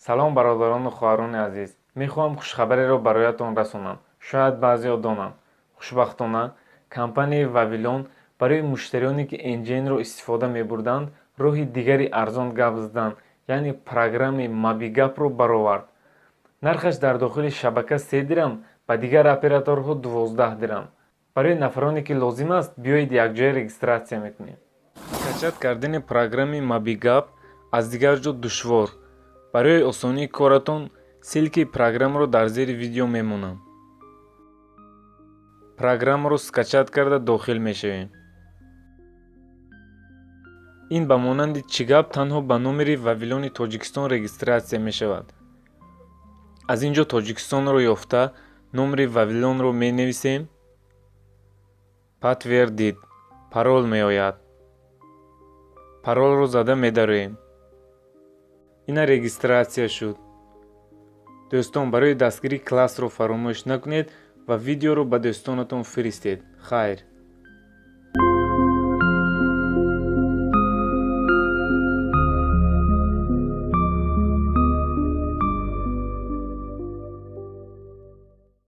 Салом, бародарону хоҳарони азиз! Мехоҳам хушхабареро бароятон расонам. Шояд баъзеҳо донанд, хушбахтона, компанияи Вавилон барои муштариёне, ки НГН-ро истифода мебурданд, роҳи дигари арзон гап задан, яъне программаи Мобигапро баровард. Нархаш дар дохили шабака 3 дирам, ба дигар операторҳо 12 дирам. Барои нафароне, ки лозим аст, биёед, якҷоя регистрация мекунем. Скачать кардани программаи Мобигап аз дигар ҷо душвор. Барои осонии коратон ссылкаи программаро дар зери видео мемонам. Программаро скачать карда, дохил мешавем. Ин ба монанди Чигап танҳо ба номери Вавилони Тоҷикистон регистрация мешавад. Аз ин ҷо Тоҷикистонро ёфта, номери Вавилонро менависем. «Подтвердить», парол меояд, паролро зада медароем. Ина, регистрация шуд. Дӯстон, барои дастгирӣ классро фаромӯш накунед ва видеоро ба дӯстонатон фиристед. Хайр.